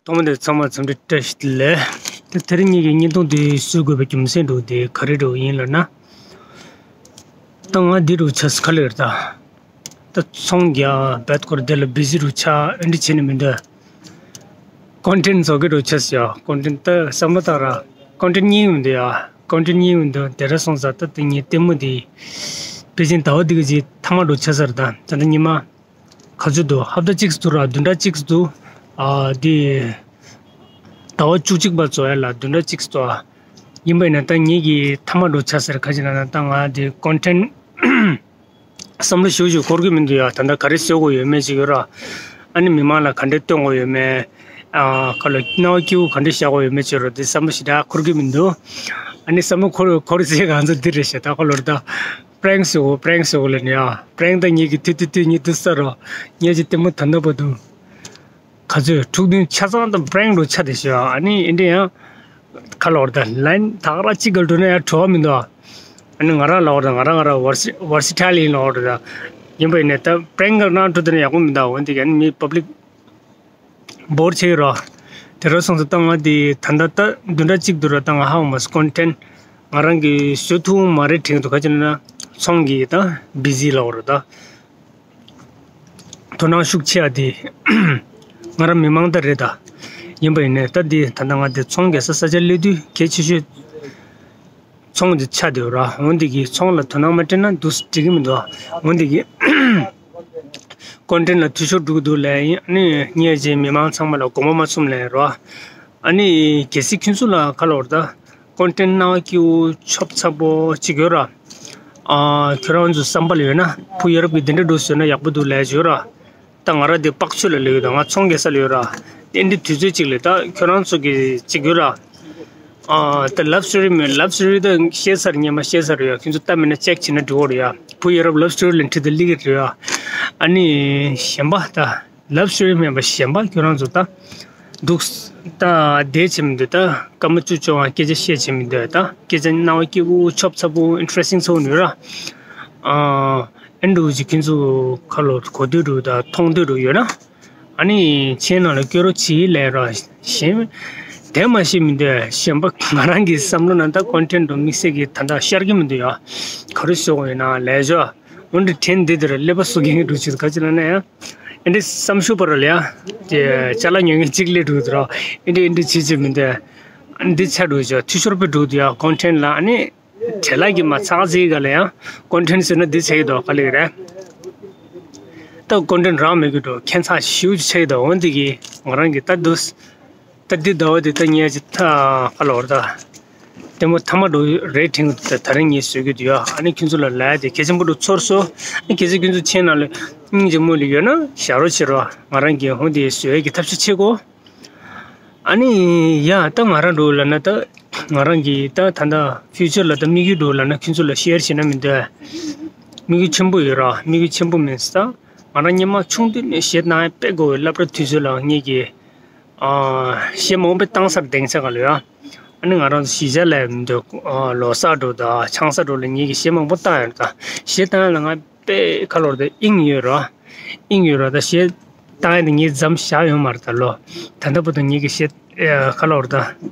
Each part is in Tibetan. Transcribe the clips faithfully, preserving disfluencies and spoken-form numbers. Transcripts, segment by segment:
ཐོག་མ་དེ་ཚང་མ་འཚམས་འདྲི་བཀྲ་ཤིས་བདེ་ལེགས། ད་དེ་རིང་ངེད་ཀྱི་བརྙན་ཐུང་འདི་བཟོ་དགོས་པའི་རྒྱུ་མཚན་འདྲ་བོ་དེ་ག་རེ་འདྲ་བོ་ཡིན་ལབ་ན། ད་ང་འདི་འདྲ་བོ་ཆགས་སོང་། ག་ལེར་ད། ད་ཚོང་རྒྱག་བད་སྐོར་དེ་ལ་བི་ཟི་འདྲ་བོ་ཆགས། ཨེ་འདྲ་བྱས་ནས་མི་འདུག། ཀོན་ཊེན་བཟོ་གི་འདྲ་བོ་ཆགས་སོང་ཡ། ཀོན་ཊེན་ད་བསམ་བློ་བཏང་ར། ཀོན་ཊེན་རྙེད་ཡོང་མི་འདུག་ཡ། ཀོན་ཊེན་རྙེད་ཡོང་མི་འདུག། དེ་འདྲ་སོང་ཙང་ད་དེ་ངའི་ལྟད་མོ་དེ་པེ་ཅིན་ཟླ་བ་འདི་གི་ཅིག་མཐའ་མ་འདྲ་བོ་ཆགས་ཚར། ད་ད་ལྟ་ཉི་མ། ག་ཚོད་འདུག། ཧབ་ཏ་གཅིག་འདུག་ར། བདུན་ཕྲག་གཅིག་འདུག། ཨ་འདི་ཟླ་བ་བཅུ་གཅིག་པ་རྫོགས་ཡ་ལ་བདུན་ཕྲག་གཅིག་འདུག། ཨ་ཡིན་པ་ཡིན་ན་ད་ངེད་ཀྱི་མཐའ་མ་འདྲ་བོ་ཆགས་ཚར། ག་ཅི་ལབ་ན་ད་ང་འདི་ཀོན་ཊེན་བསམ་བློ་ཞེ་པོ་ཅིག་འཁོར་གྱི་མི་འདུག་ཡ། ད་ལྟ་ག་རེ་བཟོ་དགོས་ཡོད་མེད་ཅིག་ཡོད་ར། ཨ་ནི་མི་མང་ལ་ག་འདྲས་སྟོན་དགོས་ཡོད་མེད། ཨ་ཁ་ལ་རྣ་བ་སྐྱིད་པོ་ག་འདྲས་བཞག་དགོས་ཡོད་མེད་ཅིག་ཡོད་ར། འདི་བསམ་བློ་ཞེ་དྲག་འཁོར་གྱི་མི་འདུག། ཨ་ནི་བསམ་བློ་འཁོར་འཁོར་ཚེ་གང་ཚོད་འདི་རེད་ཤག། ད་ཁོ་ལོར་ད་པྲེང་བཟོ་དགོས། པྲེང་བཟོ་དགོས་ལབ་ནས་ཡ། པྲེང་ད་ངེད་ཀྱི་དུས་དུས་དུས་ངེད་དུས་ས་ར། ངེད་ཀྱི་ལྟད་མོ་ད་ལྟ་བར་དུ། ག་ཚོད་འཁྲུག་རྡུང་ཆ་ཚང་དང་པྲེང་རུ་ཆ་དེ་ཤོད། ཨ་ནི་ཨེ་འདྲ་ཡང་། ཁ་ལོར་ད་ལན་ད་ག་ར་གཅིག་ག་འགྲོ་ན་ཡང་བྲོ་བ་མི་འདུག། ཨ་ནི་ང་རང་ལོར་ད་ང་རང་ང་རང་ཝར་སི་ཝར་སི་ཊལ་ཡིན་ལོར་ད། ཡིན་པ་ཡིན་ནས་ད་པྲེང་ག་ན་འགྲོ་དེ་ན་ཡག་པོ་མི་འདུག། འོན་ཏེ་ཀྱང་མི་པབ་ལིག་བོར་ཆེ་རོ། དེ་ར་སོང་ཙང་ད་ང་དེ་ད་ད་ད་བདུན་ཕྲག་གཅིག་འདུག་ར། ད་ང་ཧ་མ་སོང་། ཀོན་ཊེན་ང་རང་གི་བཟོ་ཐུབ་མ་རེད་དྲན་འདུག། ག་ཅི་ན་ཚོང་གི་ད་བི་ཟི་ལོར་ད། དོ་སྣང་ཤུགས་ཆེ་བ་དེ་ང་རང་མི་མང་ད་རེད་ད། ཡིན་པ་ཡིན་ནས་ད་དེ་ད་ལྟ་ང་དེ་ཚོང་རྒྱག་ས་ས་ཆ་སླེབས་དུས་གལ་ཆེ་ཤོས་ཚོང་དེ་ཆགས་བསྡད་ཡོད་ར། འོན་ཏེ་གི་ཚོང་ལ་དོ་སྣང་མ་སྤྲད་ན་འདུག་འགྲིག་གི་མི་འདུག། འོན་ཏེ་གི་ཀོན་ཊེན་ལ་འཐུས་ཤོར་འགྲོ་གི་འདུག་ལབ་ཡིན། ཨ་ནི་ངས་རྗེས་མི་མང་ཚང་མ་ལ་དགོངས་པ་མ་ཚོམས་ལབ་ར། ཨ་ནི་གལ་སྲིད་ཁྱོད་ཚོ་ལ་ཁ་ལོར་ད། ཀོན་ཊེན་སྣང་བ་སྐྱིད་པོ་ཆོབ་ཚ་པོ་ཅིག་ཡོད་ར། ཨ་ཁྱོད་རང་ཚོ་བསམ་པ་ལ་ཡོད་ན་བུ་ཡ་རབས་ཀྱི་འདི་འདྲ་འགྲོ་བཟོས་ན་ཡག་པོ་འདུག་ལབ་ཡོད་ར། ད་ང་ར་འདི་པག་ཚོད་ལ་ལུས་ཡོད། ད་ང་ཚོང་རྒྱག་ས་ལ་ཡོད་ར། འདི་འདི་དུས་ཚོད་ཅིག་ལ་ད་ཁྱོད་རང་ཚོ་གི་ཅིག་ཡོད་ར། ཨ་ད་ལབ་སི་ཊོ་རི་མེད། ལབ་སི་ཊོ་རི་ད་ཤེས་ས་རེད། ངས་མ་ཤེས་ས་རེད་ཡ། ཁྱོད་ཚོ་ལྟ་མེད་ན་ཅེག་བྱེད་ན་འགྲིག་གོ་རེད་ཡ། བུ་ཡ་རབས་ལབ་སི་ཊོ་རི་ལ་འཁྲིད་དེ་ལི་གི་རེད་ཡ། ཨ་ནི་གཞན་པ་ད། ལབ་སི་ཊོ་རི་མེད་པ་གཞན་པ་ཁྱོད་རང་ཚོ་ད། འདུག། ད་བསྡད་བྱེད་མི་འདུག། ད་སྐར་མ་བཅུ་བཅོ་ལྔ་སྐད་ཆ་བཤད་བྱེད་མི་འདུག། ད་སྐད་ཆ་སྣང་བ་སྐྱིད་པོ་ཆོབ་ཚ་པོ་ཨིན་ཊི་རེ་སི་ཊིང་ཚོ་ནུས་ར། ཨ་ཨེ་འདྲ་ཅིག་ཁྱོད་ཚོ་ཁ་ལོ་གོ་འདོད་འདྲ་ད་མཐོང་འདོད་འདྲ་ཡོད་ན། ཨ་ནི་ཆེན་ནང་ལ་སྐྱོད་རོགས་བྱེད་ལབ་ར། གཞན་དེ་མ་ཤེས་མི་འདུག། གཞན་པ་ང་རང་གི་བསམ་བློ་ནང་ད་ཀོན་ཊེན་འདྲ་དམིགས་བསལ་གྱི་ད་ད་ཤར་གྱི་མི་འདུག་ཡ། ག་རེ་བཟོ་དགོས་ཡོད་ན་ལས་བྱོས། འོན་ཏེ་ཊེན་འདི་དེར་ཀླད་པ་གསོ་མཁན་གྱི་འདྲ་ཅིག་ག་ཅི་ལབ་ན་ཡང་། ཨེ་འདྲ་བསམ་ཤུགས་པ་ར་ལ་ཡ། དེ་ཅ་ལག་ཉོ་མཁན་གཅིག་སླེབས་འགྲོ་གི་འདུག་ར། ཨེ་འདྲ་ཨེ་འདྲ་བྱེད་བྱེད་མི་འདུག། འདི་ཆ་འགྲོ་ཅོ་འཐུས་ཤོར་པའི་འགྲོ་འདུག་ཡ། ཀོན་ཊེན་ལ་ཨ་ནི་བྲེལ་ལ་གི་མ་ཚག་ཟིག་ག་ལ་ཡ། ཀོན་ཊེན་ཟེར་ན་འདི་ཆགས་ཀྱི་འདུག་ག་ལེ་རེད། ད་ཀོན་ཊེན་རག་མེད་ཀྱི་འགྲོ་ཁྱད་མཚར་ཞེ་པོ་ཅིག་ཆགས་ཀྱི་འདུག། འོན་ཏེ་གི་ང་རང་གི་ད་འདུག། ད་འདི་ཟླ་བ་འདི་ད་ངས་ཅི་ཐ་ཁ་ལོར་ད། ལྟད་མོ་མཐའ་མ་འགྲོ་རེད་དྲན་གི་འདུག། ད་ད་རིང་ངས་བཟོས་ཀྱི་འདུག་ཡ། ཨ་ནི་ཁྱོད་ཚོ་ལ་ལབ་ཡ་དེ་གལ་ཆེན་པོ་འགྲོ་ཚོར་སོང་། ཨ་ནི་གལ་སྲིད་ཁྱོད་ཚོ་ཆེན་ནང་ལ་སྙིང་རྗེ་མོ་ལ་ཡོད་ན་བཞག་རོགས་བྱེད་རོགས། ང་རང་གི་ཧོན་དེ་བཟོ་ཡ་གི་ཐབས་ཤེས་བྱེད་གོ། ཨ་ནི་ཡ་ད་ང་རང་འགྲོ་ལབ་ན་ད་ང་རང་གི་ད་ད་ད་ཕིའུ་ཅར་ལ་ད་དམིགས་ཡུལ་འགྲོ་ལབ་ན་ཁྱོད་ཚོ་ལ་ཤེར་བྱེད་ན་མི་འདོད། དམིགས་ཡུལ་ཆེན་པོ་ཡོད་ར། དམིགས་ཡུལ་ཆེན་པོ་མིན་ས། ང་རང་སྔོན་མ་ཆུང་དུས་ནས་གཞས་བཏང་ཡ་དཔེ་དགའ་བའི་སློབ་གྲྭ་དུས་ཚོད་ལ་ངེད་ཀྱི། ཨ་གཞས་མང་པོ་བཏང་སར་གདན་ས་ག་ལ་ཡ། ཨ་ནི་ང་རང་ཚོ་གཞིས་ཆགས་ལ་འདི་ཨ་ལོ་གསར་འགྲོ་དང་ཆང་ས་འགྲོ་ལ་ངེད་ཀྱི་གཞས་མང་པོ་བཏང་ཡོད་ད། གཞས་བཏང་ཡ་ལ་ང་དཔེ་ཁ་ལོར་དེ་དབྱིངས་ཡོད་ར། དབྱིངས་ཡོད་ར་ད། གཞས་བཏང་ཡ་དེ་ངས་མཚམས་བཞག་ཡོད་མ་རེད་ད་ལོ། ད་ལྟ་བར་དུ་ངེད་ཀྱི་གཞས་ཨ་ཁ་ལོར་ད།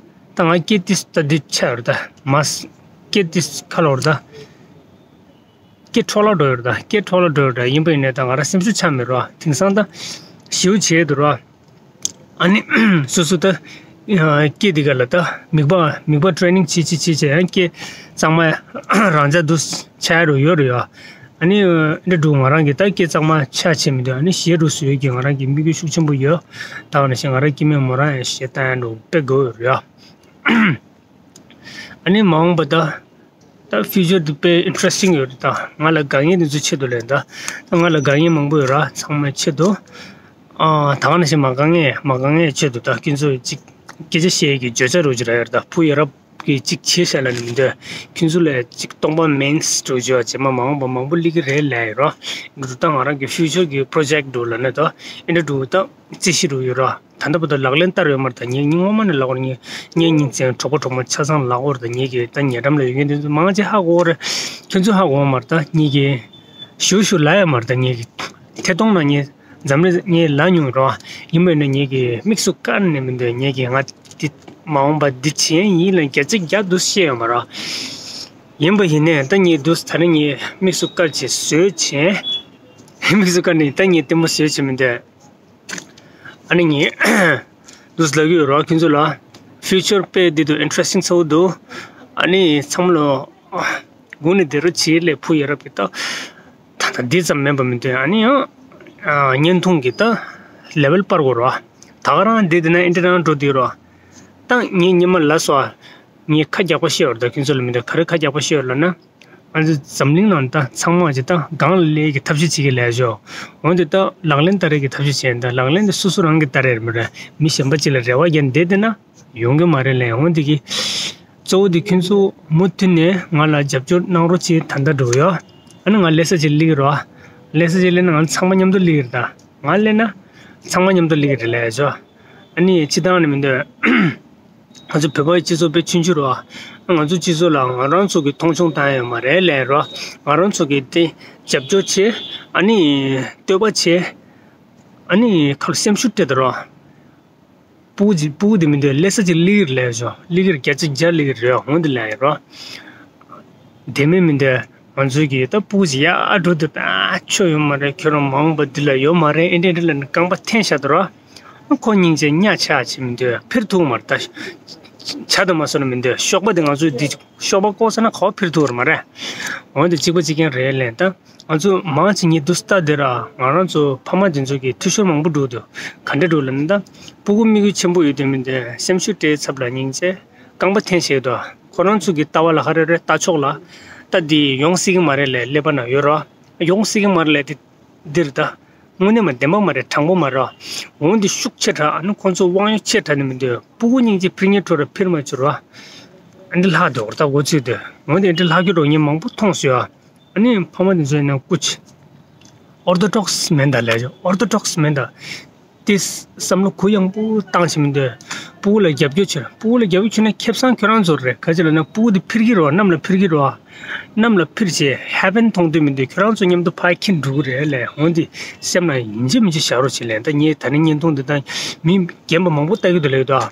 ད་ང་སྐད་ཏིས་ད་འདི་ཆགས་ཡོད་ར་ད། མ་སྐད་ཏིས་ཁ་ལོར་ད། སྐད་འཕྲོ་བརླག་འགྲོ་ཡོད་རེད་ད། སྐད་འཕྲོ་བརླག་འགྲོ་ཡོད་རེད་ད། ཡིན་པ་ཡིན་ནའི་ད་ང་རང་སེམས་ཤུགས་ཆག་མེད་རོ། དེང་སང་ད་ཞེ་པོ་བྱས་འདུག་རོ། ཨ་ནི་སོ་སོ་ད་སྐད་འདི་ག་ལ་ད་མིག་པ་མིག་པ་ཊེ་རེ་ནིང་བྱེད་བྱེད་བྱེད་བྱེད་ཡང་སྐད་གཙང་མ་རང་འཇགས་འདུག་ཆགས་རོ་ཡོད་རེད་ཡ། ཨ་ནི་འདི་འདྲ་ང་རང་གི་ད་སྐད་གཙང་མ་ཆགས་བྱེད་མི་འདུག། ཨ་ནི་གཞས་འདྲ་བཟོ་ཡོད་ཀྱི་ང་རང་གི་དམིགས་ཡུལ་ཤུགས་ཆེན་པོ་ཡོད། ད་ག་ནང་བཞིན་ང་རང་སྐྱེ་དམན་མོ་རང་ཡང་གཞས་བཏང་ཡ་འདྲ་དཔེ་དགའ་ཡོད་རེད་ཡ། ཨ་ནི་མ་འོངས་པ་ད། ད་ཕིའུ་ཅར་འདི་དཔེ་ཨིན་ཊི་རེ་སི་ཊིང་ཡོད་རེད་ད། ང་ལ་དགའ་མཁན་འདི་ཚོའི་ཆེད་དུ་ལས་ད། ད་ང་ལ་དགའ་མཁན་མང་པོ་ཡོད་ར། ཚང་མའི་ཆེད་དུ། ཨ་ད་ག་ནང་བཞིན་མ་དགའ་མཁན་མ་དགའ་མཁན་ཆེད་དུ་ད་ཁྱོད་ཚོས་ཅིག་སྐད་ཆ་བཤད་ཀྱི་བརྗོད་བྱ་རུ་ཅིག་རག་ཡོད་རེད་ད། བུ་ཡ་རབས་ཀྱིས་ཅིག་བྱས་ཤག་ལབ་ནི་མི་འདོད། ཁྱོད་ཚོ་ལ་ཅིག་སྟོང་པ་མིན་འགྲོ་བྱ་བྱེད་མ་མ་འོངས་པ་མང་པོ་སླེབས་ཀྱི་རེད་ལབ་ཡོད་ར། འདི་ད་ང་རང་གི་ཕིའུ་ཅར་གྱི་པོ་རོ་ཇེག་འདྲ་ལབ་ན་ད་ཨེ་འདྲ་འདྲ་ད་རྩིས་གཞི་འདྲ་ཡོད་ར། ད་ལྟ་བར་དུ་ལག་ལེན་བསྟར་ཡོད་མ་རེད་ད། ངས་ངས་སྔོན་མ་ནས་ལབ་ཀྱི་ཡོད། ངའི་ངའི་ཉིན་མཚན་གྲོགས་པོ་གྲོགས་མོ་ཆ་ཚང་ལབ་ཀྱི་ཡོད་རེད་ད། ངེད་ཀྱི་ད་ཉེ་འགྲམ་ལ་ཡོད་མཁན་དེ་ཚོ་མང་ཆེ་ཧ་གོ་གི་རེད། ཁྱོད་ཚོ་ཧ་གོ་གི་མ་རེད་ད། ངེད་ཀྱི་ཞུ་ཞུ་ལབ་ཡོད་མ་རེད་ད། ངེད་ཀྱི་ཐད་གཏོང་ནང་ངས་ འཛམ་གླིང་ངས་ལབ་མྱོང་རོ། ཡིན་པ་ཡིན་ན་ངེད་ཀྱིས་དམིགས་སུ་བཀར་ནས་མི་འདོད། ངེད་ཀྱིས་ང་འདི་མ་འོངས་པ་འདི་བྱེད་ཡིན་ལ་བརྒྱ་ཆ་བརྒྱ་འདུག་བཤད་ཡོད་མ་རོ། ཡིན་པ་ཡིན་ནའི་ད་ངས་འདུག་ད་ནི་ངས་དམིགས་སུ་བཀར་བྱས་བཟོས་བྱས། དམིགས་སུ་བཀར་ནས་ད་ངས་ལྟད་མོ་བཟོས་བྱས་མི་འདོད། ཨ་ནི་ངས་འདུག་ལབ་ཀྱི་ཡོད་རོ་ཁྱོད་ཚོ་ལ། ཕིའུ་ཅར་དཔེ་འདི་འདུག་ཨིན་ཊི་རེ་སི་ཊིང་ཚ་བོ་འདུག་ཨ་ནི་ཚང་མ་ལོ་སྒུག་ནས་བསྡད་རོགས་བྱེད་ལས། བུ་ཡ་རབས་ཀྱི་ད་ད་ལྟ་འདི་ཙམ་མིན་པ་མི་འདུག་ཨ་ནི་ཡང་བརྙན་ཐུང་གི་ད་ལེ་ཝལ་སྤར་དགོས་རོ། ད་ག་རང་འདི་འདི་ན་ཨིན་ཊི་རང་འགྲོ་འདུག་རོ། ད་ངས་ཉི་མ་ལ་སོ་ངས་ཁ་རྒྱག་པ་བཤད་ཡོད་རེད། ད་ཁྱོད་ཚོ་ལ་མི་འདུག་ག་རེ་ཁ་རྒྱག་པ་བཤད་ཡོད་ལབ་ན། ང་ཚོ་འཛམ་གླིང་ནང་ད་ཚང་མ་ཅིག་ད་སྒང་ལ་སླེབས་ཀྱི་ཐབས་ཤེས་བྱེད་ཀྱི་ལས་ཤོག་འོན་ཏེ་ད་ལག་ལེན་བསྟར་ཡས་ཀྱི་ཐབས་ཤེས་བྱས་ད་ལག་ལེན་དེ་སོ་སོ་རང་གིས་བསྟར་ཡས་རེད་མ་རེད། མི་གཞན་པ་ཅིག་ལ་རེ་བ་རྒྱག་བསྡད་བསྡད་ན་ཡོང་གི་མ་རེད་ལས། འོན་ཏེ་གི་གཙོ་བོ་དེ་ཁྱོད་ཚོ་མུ་མཐུད་ནས་ང་ལ་རྒྱབ་སྐྱོར་གནང་རོགས་བྱེད། ད་ལྟ་འགྲོ་གི་ཡོད། ཨ་ནི་ང་ལས་ས་ཅིག་སླེབས་ཀྱི་རོ། ལས་ས་ཅིག་སླེབས་ན་ང་ཚང་མ་མཉམ་དུ་སླེབས་ཀྱི་རེད། ད་ང་སླེབས་ན་ཚང་མ་མཉམ་དུ་སླེབས་ཀྱི་རེད་ལས་ཤོག་ཨ་ནི་སྤྱི་བཏང་ནས་མི་འདོད། ང་ཚོ་བོད་པའི་སྤྱི་ཚོགས་དཔེ་ཆུང་ཆུང་རེད་བ། ང་ཚོ་སྤྱི་ཚོགས་ལ་ང་རང་ཚོ་གིས་མཐོང་ཆུང་བཏང་ཡོད་མ་རེད་ལས་རོ། ང་རང་ཚོ་གིས་དེ་རྒྱབ་སྐྱོར་བྱེད། ཨ་ནི་བསྟོད་པ་བྱེད། ཨ་ནི་ཁ་ལ་སེམས་ཤུགས་སྤྲད་དང་རོ། སྤུ་གུ་ཅིག་སྤུ་གུ་དེ་མི་འདོད་ལས་ས་ཅིག་སླེབས་ཀྱི་རེད་ལས་ཤོག་སླེབས་ཀྱི་རེད། བརྒྱ་ཆ་བརྒྱ་སླེབས་ཀྱི་རེད། འོན་ཏེ་ལས་རོ། དེ་མིན་མི་འདོད། ང་ཚོའི་གི་ད་སྤུ་གུ་ཅིག་ཡར་འགྲོ་དུས་ད་ཆོ་ཡོད་མ་རེད། ཁྱོད་རང་མ་འོངས་པ་འདི་ལ་ཡོད་མ་རེད། ཨེ་འདྲ་འདྲ་ལབ་ནས་རྐང་པ་འཐེན་བཞག་དང་རོ། ཁོ་སྙིང་རྗེ་གཉའ་ཆག་ཅིག་མི་འདོད། འཕུར་ཐུབ་མ་རེད། ད་བྱ་དང་མ་སོང་ན་མི་འདོད། གཤོག་པ་དེ་ང་ཚོའི་འདི་གཤོག་པ་བཀོག་ཚར་ན་ག་པར་འཕུར་ཐུབ་རེད་མ་རེད། འོན་ཏེ་གཅིག་པ་གཅིག་རྐྱང་རེད་ལས། ད་ང་ཚོ་མང་ཆེ་ངས་འདུག་ལྟ་དེ་ར་ང་རང་ཚོ་ཕ་མ་དེ་ཚོ་གི་འཐུས་ཤོར་མང་པོ་འགྲོ་འདུག་ག་འདྲ་འགྲོ་ལབ་ན་ད་སྤུ་གུ་དམིགས་ཡུལ་ཆེན་པོ་ཡོད་དེ་མི་འདོད། སེམས་ཤུགས་སྤྲད་ཚབ་ལ་སྙིང་རྗེ། རྐང་པ་འཐེན་བྱེད་དོ། ཁོ་རང་ཚོ་གི་ལྟ་བ་ལ་ཧ་རེ་རེ་ལྟ་ཕྱོགས་ལ་ད་འདི་ཡོང་སྲིད་ཀྱི་མ་རེད་ལས། ཀླད་པ་ན་ཡོད་རོ། ཡོང་སྲིད་ཀྱི་མ་རེད་ལས། དེ་འདིར་ད་དངོས་གནས་མ་བདེན་པ་མ་རེད། དྲང་པོ་མ་རེད། འོན་ཏེ་ཤུགས་ཆེ་དྲགས། ཨ་ནི་ཁོ་ཚོ་དབང་ཡོད་ཆེ་དྲགས་ནི་མི་འདུག་སྤུ་གུ་སྙིང་རྗེ་འཕུར་ཉེ་འགྲོ་ར་འཕུར་མ་བཅུག་རོ། ཨ་འདི་ལྷག་འདུག་ད་འགོ་ཚུགས་དུས་འོན་ཏེ་འདི་ལྷག་རྒྱུ་འགྲོ་ངས་མང་པོ་མཐོང་སོང་ཨ། ཨ་ནི་ཕ་མ་དེ་ཚོ་ཡིན་ན་སྐུ་ཅི་ཨོར་ཐོ་ཌོག་སི་མིན་ད་ལས། ཨོར་ཐོ་ཌོག་སི་མིན་ད། དེ་བསམ་བློ་གུ་ཡངས་པོ་བཏང་ཞིག་མི་འདོད། སྤུ་གུ་ལ་རྒྱབ་སྐྱོར་བྱེད། སྤུ་གུ་ལ་རྒྱབ་སྐྱོར་བྱེད་ན་ཁེ་བཟང་ཁྱོད་རང་ཚོར་རེད། ག་ཅི་ལབ་ན་སྤུ་གུ་དེ་འཕུར་གྱི་རོ། གནམ་ལ་འཕུར་གྱི་རོ། གནམ་ལ་འཕུར་བྱས་ཧེ་ཝན་མཐོང་འདོད་མི་འདོད། ཁྱོད་རང་ཚོ་མཉམ་དུ་ཕར་འཁྱེར་འགྲོ་གི་རེད་ལས། འོན་ཏེ་སེམས་ན་ཡིན་གཅིག་མིན་གཅིག་བཞག་རོགས་བྱེད་ལས། ད་ངས་ད་ནི་བརྙན་ཐུང་འདི་དང་མི་རྒན་པ་མང་པོ་ལྟ་གི་འདུག་ལས་འདུག་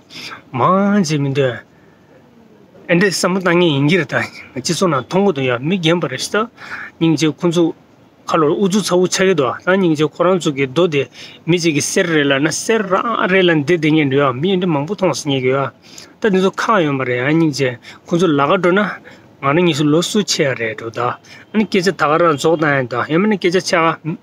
མང་ཆེ་མི་འདོད། ཨེ་འདྲས་བསམ་བློ་བཏང་མཁན་ཡིན་གྱི་རེད། ད་སྤྱི་ཚོགས་ནང་མཐོང་གི་འདུག་ཡ། མི་རྒན་པ་རེད་ཤག་ད་སྙིང་རྗེ་ཁོ་ཚོ་ཁ་ལོར་ཨུ་ཚུགས་ཚ་བོ་ཆགས་ཀྱི་འདུག་ད་སྙིང་རྗེ་ཁོ་རང་ཚོ་གི་རྡོ་དེ་མི་གཅིག་གིས་གསེར་རེད་ལབ་ན་གསེར་རང་རེད་ལབ་འདི་བསྡད་མཁན་འདུག་ཡ། མི་ཨེ་འདྲས་མང་པོ་མཐོང་སོང་ངས་གི་ཡ། ད་འདི་ཚོ་ཁག་ཡོད་མ་རེད་ཡ། སྙིང་རྗེ་ཁོ་ཚོ་ལ་ཁ་འགྲོ་ན་ང་རང་ཉིད་སུ་ལོ་སུ་ཆེ་ཡ་རེད་འགྲོ། ད་ཨ་ནི་སྐད་ཆ་ད་ག་རང་རྫོགས་བཏང་ཡ། ད་ཡང་མིན་ན་སྐད་ཆ་ཆགས།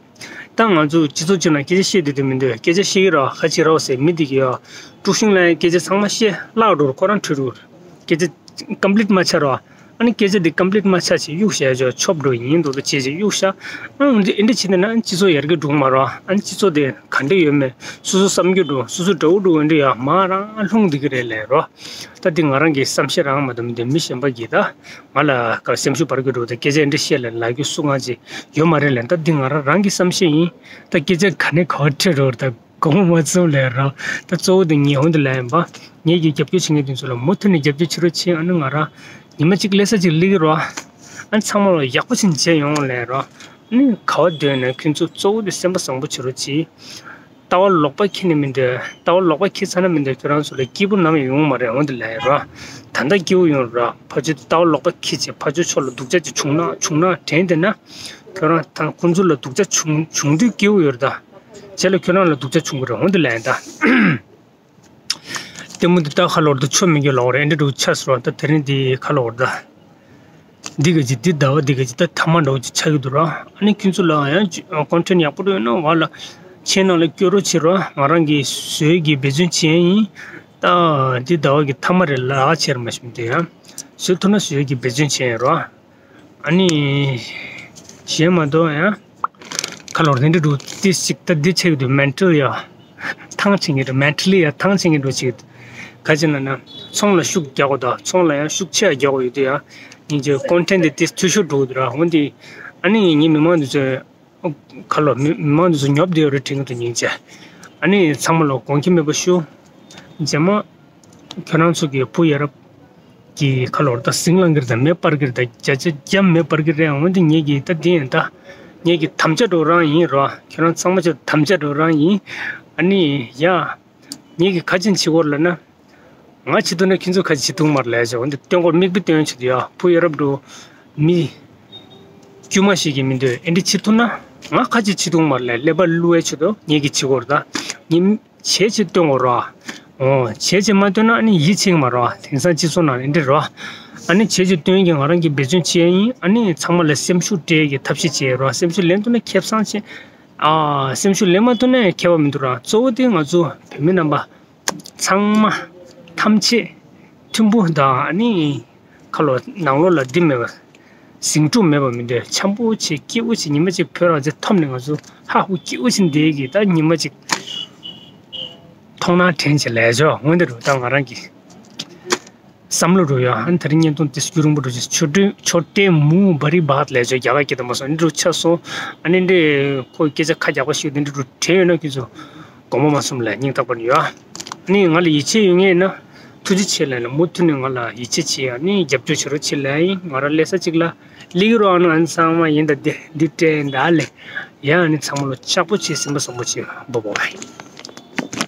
ད་ང་ཚོ་སྤྱི་ཚོགས་ཅིག་ནང་སྐད་ཆ་བཤད་དུས་དུས་མི་འདུག་སྐད་ཆ་བཤད་ཀྱི་རོགས། ཁ་ཅིག་རོགས་ཟེར་མི་འདི་གི་ཡོ། དཀྲུག་ཤིང་ལ་ཡང་སྐད་ཆ་ཚང་མ་བཤད་བརླག་འགྲོ་རུ་ཁོ་རང་ཁྲོས་རུ། སྐད་ཆ་ཀམ་པི་ལིཊ་མ་ཆགས་རོགས། ཨ་ནི་སྐད་ཆ་འདི་ཀམ་པི་ལིཊ་མ་ཆགས་ཅིག་གཡུག་བཞག་ཆོག་འགྲོ་ཡིན་འགྲོ་དུ་བྱེད་ཅིག་གཡུག་བཞག་ཨ་འདི་འདི་བྱེད་དེ་ན་སྤྱི་ཚོགས་ཡར་རྒྱས་འགྲོ་གི་མ་རོགས། ཨ་ནི་སྤྱི་ཚོགས་དེ་ག་འདྲ་ཡོད་མེད་སོ་སོ་བསམ་རྒྱུ་འགྲོ། སོ་སོ་དགྲ་བོ་འགྲོ་འདི་ཡ་མ་རང་ལྷུང་འདི་གི་རེད་ལས་རོགས། ད་འདི་ང་རང་གི་བསམ་ཤེས་རང་མ་གཏོགས་མི་འདི་མི་གཞན་པ་གིས་ད་ང་ལ་སེམས་ཤུགས་སྤར་རྒྱུ་འགྲོ། ད་སྐད་ཆ་འདི་བཤད་ལ་ལབ་རྒྱུ་སུ་ང་ཅིག་ཡོད་མ་རེད་ལས། ད་འདི་ང་རང་རང་གི་བསམ་ཤེས་ཡིན། ད་སྐད་ཆ་ག་ནས་ག་བ་ཁྲིད་རོགས། ད་དགོངས་མ་ཚོམ་ལས་རོགས། ད་གཙོ་བོ་དེ་ངས་འོང་དུ་ལབ་ཡིན་པ། ངེད་ཀྱི་རྒྱབ་སྐྱོར་བྱེད་མཁན་དེ་ཚོ་ལ་མུ་མཐུད་ནས་རྒྱབ་སྐྱོར་བྱེད་རོགས་བྱེད། ཨ་ནི་ང་རང་ཉི་མ་གཅིག་ལས་ས་གཅིག་སླེབས་ཀྱི་རོགས། ཨ་ནི་ཚང་མ་ལ་ཡག་པོ་ཞིག་བྱས་ཡོང་ལས་རོགས། ཨ་ནི་ག་བ་སྡོད་ན་ཁྱོད་ཚོ་གཙོ་བོ་དེ་སེམས་པ་བཟང་པོ་བྱེད་རོགས་བྱེད། ལྟ་བ་ལོག་པ་འཁྱེར་ནས་མི་འདོད། ལྟ་བ་ལོག་པ་འཁྱེར་ཚར་ན་མི་འདོད། ཁྱོད་རང་ཚོ་ལ་སྐྱིད་པོ་ནམ་ཡང་ཡོང་མ་རེད། འོང་དུ་ལས་རོགས། ད་ལྟ་སྐྱིད་པོ་ཡོང་རོགས། ཕར་ཕྱོགས་ལྟ་བ་ལོག་པ་འཁྱེར་བྱས་ཕར་ཕྱོགས་ཕྱོགས་ལ་སྡུག་ཅག་ཅིག་བྱུང་ན་བྱུང་ན་དྲན་བསྡད་ན། ཁྱོད་རང་དང་ཁོང་ཚོ་ལ་སྡུག་ཅག་བྱུང་བྱུང་དུས་སྐྱིད་པོ་ཡོད་རེད་ད། རྗེས་ལ་ཁྱོད་རང་ལ་སྡུག་ཅག་བྱུང་གི་རེད། འོང་དུ་ལས་ཡིན་ད། ལྟད་མོ་འདི་ལྟ་ཁ་ལོར་དུ་ཆོ་མི་འགྱོད་ལོག་རེད། འདི་འགྲོ་ཆ་སོང་ད། དེ་རིང་འདི་ཁ་ལོར་ད། འདི་ག་ཅི་འདི་ཟླ་བ་འདི་ག་ཅི་ད་ཐ་མ་འགྲོ་ཅི་ཆགས་ཀྱི་འདུག་ར། ཨ་ནི་ཁྱོད་ཚོ་ལ་ཡང་ཀོན་ཊེན་ཡག་པོ་འགྲོ་ཡོད་ན་བ་ལ་ཆེ་ནང་ལ་སྐྱོ་རོ་བྱེད་རོགས། ང་རང་གི་བཟོས་ཀྱི་འབད་བརྩོན་བྱེད་ཡིན། ད་འདི་ཟླ་བ་གི་ཐ་མ་རེད། ལག་ཆེར་མ་ཞིམ་དེ་ཡང་བཟོས་ཐུབ་ན་བཟོས་ཀྱི་འབད་བརྩོན་བྱེད་ཡིན་རོགས། ཨ་ནི། གཞན་མ་གཏོགས་ཡང་། ཁ་ལོར་དེ་འདྲ་འདུག་ཏི་ཞིག་ད་འདི་ཆགས་ཀྱི་འདུག་མེན་ཊལ་ཡ། ཐང་ཆེན་གྱི་འདུག་མེན་ཊལ་ལི་ཡ་ཐང་ཆེན་གྱི་འདུག་ཅིག་ག་ཅི་ན་ན། ཚོང་ལ་ཤུགས་རྒྱག་དགོས་དང་ཚོང་ལ་ཡང་ཤུགས་ཆེ་རྒྱག་དགོས་ཡོད་དུས་ཡ། སྙིང་རྗེ་ཀོན་ཊེན་དེ་ཏི་འཐུས་ཤོར་འགྲོ་གི་འདུག་ར། འོན་ཏེ། ཨ་ནི་ངའི་མི་མང་འདི་ཚོས། ཁ་ལོ་མི་མི་མང་འདི་ཚོ་ཉོབ་བསྡད་ཡོད་རེད་དྲན་གྱི་འདུག་སྙིང་རྗེ། ཨ་ནི་ཚང་མ་ལ་དགོངས་འགལ་མེད་པ་ཞུ། རྗེས་མ། ཁྱོད་རང་ཚོ་གི་བུ་ཡ་རབས་ཀྱི་ཁ་ལོར་ད་ཟིང་ལངས་ཀྱི་རེད་ད། མེ་སྤར་གྱི་རེད་ད། བརྒྱ་ཆ་བརྒྱ་མེ་སྤར་གྱི་རེད། འོན་ཏེ་ངེད་ཀྱིས་ད་འདི་ཡིན་ད། ངེད་ཀྱི་དམ་བཅའ་འགྲོ་རང་ཡིན་རོ། ཁྱོད་རང་ཚང་མ་ཆེད་དུ་དམ་བཅའ་འགྲོ་རང་ཡིན། ཨ་ནི་ཡ། ངེད་ཀྱི་ཁ་ཆེན་བྱེད་སྐོར་ལ་ན། ང་བྱེད་ཐུབ་ན་ཁྱེད་ཚོ་ཁ་ཆེ་བྱེད་ཐུབ་མ་རེད་ལས་བྱ། འོན་ཏེ་སྟོན་སྐོར་མིག་དཔེ་སྟོན་ཆེད་དུ་ཡ། བུ་ཡ་རབས་འགྲོ། མི། དཀྱུས་མ་ཞིག་གིས་མི་འདོད་ཨེ་འདྲི་བྱེད་ཐུབ་ན། ང་ཁ་ཆེ་བྱེད་ཐུབ་མ་རེད་ལས། ཀླད་པ་བསླུ་བའི་ཆེད་དུ་ངེད་ཀྱི་བྱེད་སྐོར་ད། ངེད། བྱས་བྱས་སྟོན་དགོས་རོ། འོ། བྱས་བྱས་མ་སྟོན་ན་ཨ་ནི་ཡིད་ཆེས་མ་རོ། དེང་སང་སྤྱི་ཚོགས་ནང་ཨེ་འདྲ་རོ། ཨ་ནི་བྱས་བྱས་སྟོན་གྱི་ང་རང་གིས་འབད་བརྩོན་བྱས་ཡིན། ཨ་ནི་ཚང་མ་ལ་སེམས་ཤུགས་སྤྲད་ཀྱི་ཐབས་ཤེས་བྱས་རོ། སེམས་ཤུགས་ལེན་ཐུབ་ན་ཁེ་བཟང་ཆེ། ཨ། སེམས་ཤུགས་ལེན་མ་ཐུབ་ན་ཁེ་བ་མི་འདུག་ར། གཙོ་བོ་དེ་ང་ཚོ་བོད་མི་རྣམ་པ་ཚང་མ་ཐམས་ཅད་མཐུན་པོ་དང་ཨ་ནི། ཁ་ལོ་ནང་ལོགས་ལ་འདི་མེད་པ། ཟིང་འཁྲུག་མེད་པ་མི་འདོད། འཆམ་པོ་བྱེད་སྐྱིད་པོ་བྱེད། ཉི་མ་གཅིག་བོད་རང་བཙན་ཐོབ་ནས་ང་ཚོ་ཧ་ཧུ་སྐྱིད་པོ་བྱེད་བསྡད་ཀྱི། ད་ཉི་མ་གཅིག་མཐོང་སྣང་དྲན་བྱེད་ལས་ཆོག་འོན་ཏེ་རུ་ད་ང་རང་གི་བསམ་བློ་རུ་ཡོད། ཨ་ནི་དེ་རིང་བརྙན་ཐུང་དེ་རྒྱུན་རིང་པོ་འགྲོ་ཆོག་ཆོ་ཏྲེ་ཆོ་ཏྲེ་མུ་བ་རི་བག་ལས་ཆོག་རྒྱ་གར་སྐད་དུ་མ་སོང་འདི་རུ་ཆ་སོང་། ཨ་ནི་འདི་ཁོ་སྐད་ཆ་ཁ་རྒྱག་པ་ཞིག་འདི་འདྲ་རུ་དྲན་ཡོད་ན་ཁྱོད་ཚོ། དགོངས་པ་མ་ཚོམས་ལ་སྙིང་ཐག་པ་ནས་ཡོད། ཨ་ནི་ང་ལ་ཡིད་ཆེས་ཡོད་ངེས་ན། ཐུགས་རྗེ་ཆེ་ལབ་ནས་མུ་མཐུད་ནས་ང་ལ་ཡིད་ཆེས་བྱེད། ཨ་ནི་རྒྱབ་སྐྱོར་བྱེད་རོགས་བྱེད་ལབ་ཡིན། ང་རང་ལས་ས་གཅིག་ལ་སླེབས་རོགས། ཨ་ནི་ཨ་ནི་ཚང་མ་ཡིན་ད་འདི་འདི་སྤྲད་ཡིན་ད་ལས། ཡ་ཨ་ནི་ཚང་མ་ལོ་ལྕགས་པོ་བྱེད། སེམས་པ་བཟང་པོ་བྱེད། འབོ་འབོ།